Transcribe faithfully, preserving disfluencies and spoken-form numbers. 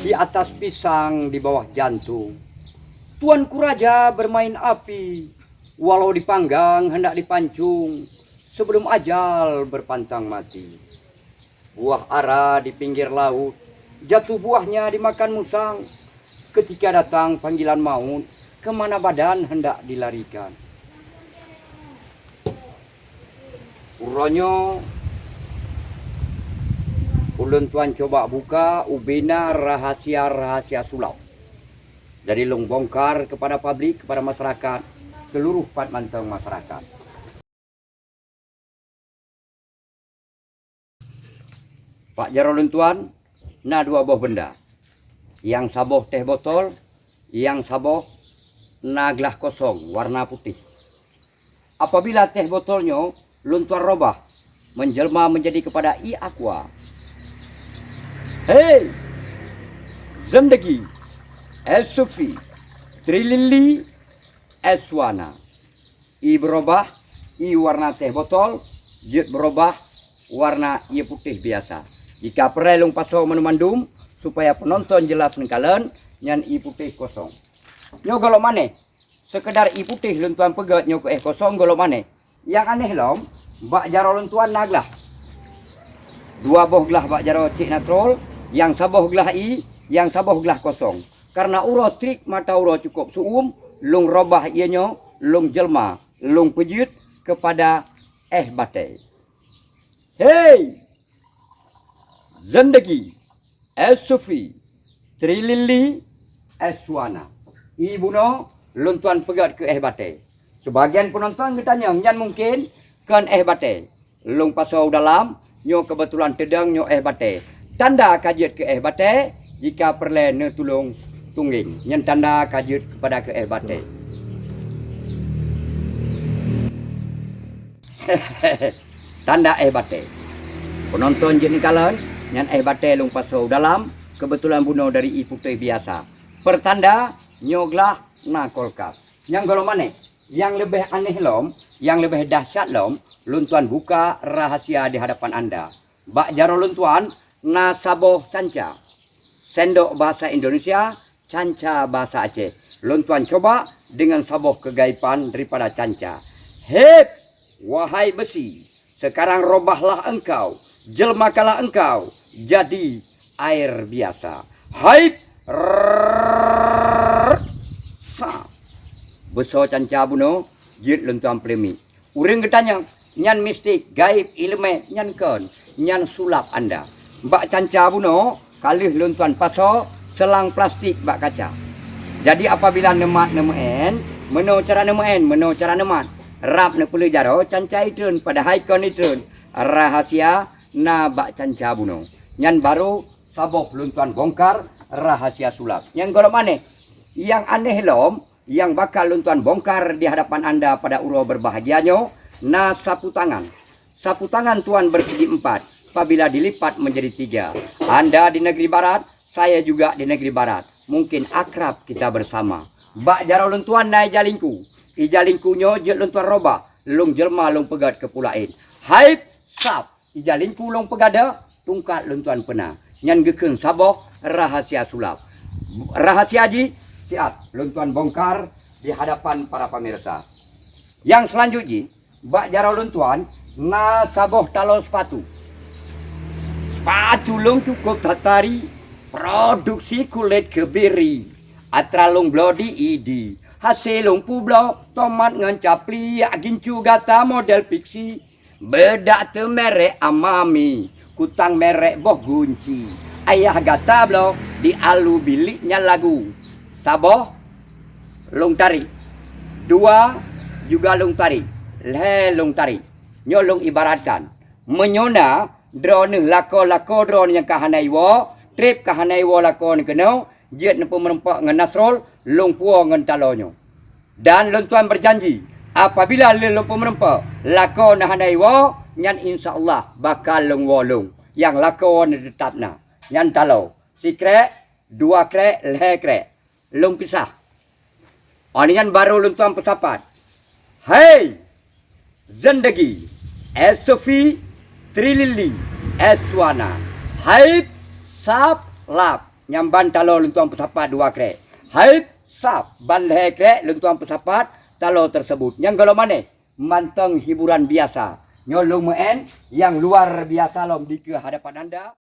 Di atas pisang, di bawah jantung, Tuanku Raja bermain api, walau dipanggang hendak dipancung, sebelum ajal berpantang mati. Buah ara di pinggir laut, jatuh buahnya dimakan musang. Ketika datang panggilan maut, ke mana badan hendak dilarikan? Uroe nyoe ulôn tuan cuba buka ubena rahasia-rahasia sulap. Jadi lôn bongkar kepada publik, kepada masyarakat, seluruh pat mantong masyarakat. Bak jaroe lôn tuan na dua boh benda. Nyang saboh teh botol, nyang saboh na glah kosong warna putih. Apabila teh botol nyoe lôn tuan robah, menjelma menjadi kepada ie aqua. Hei! Zendegi, es sufi, trilili, es wana. Ie beurobah, ie warna teh botol, jeuet beurobah warna ie putéh biasa. Jika peureulée lôn pasoe mandum-mandum, supaya peunonton jeulaih neukalon, nyan ie putéh kosong. Nyoe gohlom aneh. Seukeudar ie putéh lôn tuan peugét nyoe keu éh kosong gohlom aneh. Nyang aneh lom, bak jaroe lôn tuan na glah. Dua boh glah bak jaroe Cik Nasrol, nyang saboh glah ie, nyang saboh glah kosong. Kareuna uroe trik mata uroe cukôp su'um, lôn robah ie nyoe, lôn jelma, lôn peujeuet keupada éh batée. Hei! Zendegi, es sufi, trilili, es wana. Ie bunoe lôn tuan peugét keu éh batée. Seubagian peunonton geutanyong, nyan mungken kon éh batée. Lôn pasoe u dalam, nyoe keubeutulan teudong nyoe éh batée. Tanda ka jeuet keu éh batée, jika peureulée neutulông tunggeng. Nyan tanda ka jeuet keupada keu éh batée. Tanda éh batée. Peunonton jeuet neukalon, nyan éh batée lôn pasoe u dalam, keubeutulan bunoe dari ie putéh biasa. Peurtanda nyoe glah na kulkas. Nyang gohlom aneh, nyang leubeh aneh lom, nyang leubeh dahsyat lom, lôn tuan buka rahasia di hadapan anda. Bak jaroe lôn tuan na saboh canca. Sendok bahasa Indonesia, canca bahasa Aceh. Lôn tuan coba deungon saboh keugaiban daripada canca. Hep, wahai beusi, sekarang robahlah engkau, jelmakanlah engkau jadi air biasa. Haib, rrrr, sa. Beusoe canca bunoe jeuet lôn tuan peuleumik. Ureuëng geutanyong, "Nyan mistik, gaéb, iéleumé?" Nyan kon, nyan sulap anda. Bak canca bunoe ka lheueh lôn tuan pasoe seulang plastik bak kaca. Jadi apabila neumat neumeuén, meunoe cara neumeuén, meunoe cara neumat. Rab neupeuleueh jaroe canca itreun, padahai kon itreun. Rahasia na bak canca bunoe. Nyan barô saboh lôn tuan bongkar rahasia sulap. Nyang gohlom aneh. Nyang aneh lom, nyang bakal lôn tuan bongkar di hadapan anda pada uroe berbahagia nyoe, na sapu tangan. Sapu tangan tuan bersegi empat, apabila dilipat menjadi tiga. Anda di negeri barat, saya juga di negeri barat. Mungkin akrab kita bersama. Bak jaroe lôn tuan na ija lingku. Ija lingku nyoe jeuet lôn tuan robah, lôn jelma lôn peugét keu peue laén. Haib, sab. Ija lingku lôn peugada, tungkat lôn tuan peuna. Nyan geukheun saboh rahasia sulap. Rahasia jih siat lôn tuan bongkar di hadapan para pemirsa. Nyang seulanjut jih, bak jaroe lôn tuan na saboh taloe seupatu. Seupatu lôn cukôp that tari, produksi kulét keubiri. Atra lôn bloe di Idi, hasé lôn peubloe tomat ngon capliek, gincu gata model piksi. Beudak teuh merek Amami, kutang merek boh gunci. Ayah gata bloe di alu bilék nyan lagu. Saboh lôn tari, dua juga lôn tari, lhée lôn tari. Nyoe lôn ibaratkan, meunyoe na droeneueh lakoe-lakoe droeneueh nyang ka hana iwoe, treb ka hana iwoe lakoe neuh keunoe, jeuet neupeumeureumpok ngon Nasrol, lôn puwoe ngon taloe nyoe. Dan lôn tuan beujanji, apabila lheueh lôn peumeureumpok, lakoe na hana iwoe, nyan insya Allah bakal lôn woe lôn. Nyang lakoe na teutab na. Nyan taloe, sikrék, dua krék, lhée krék. Lôn pisah. Óh lheueh nyan barô lôn tuan peusapat. Hei! Zendegi, Es Sofi, Trilili, Es Suwana. Haib, sab, lab. Nyang ban taloe lôn tuan peusapat dua krek. Haib, sab, ban lhèe krek lôn tuan peusapat taloe tersebut. Nyang gohlom manèh, mantong hiburan biasa. Nyoe lôn meu'en nyang luar biasa lom dikeue hadapan anda.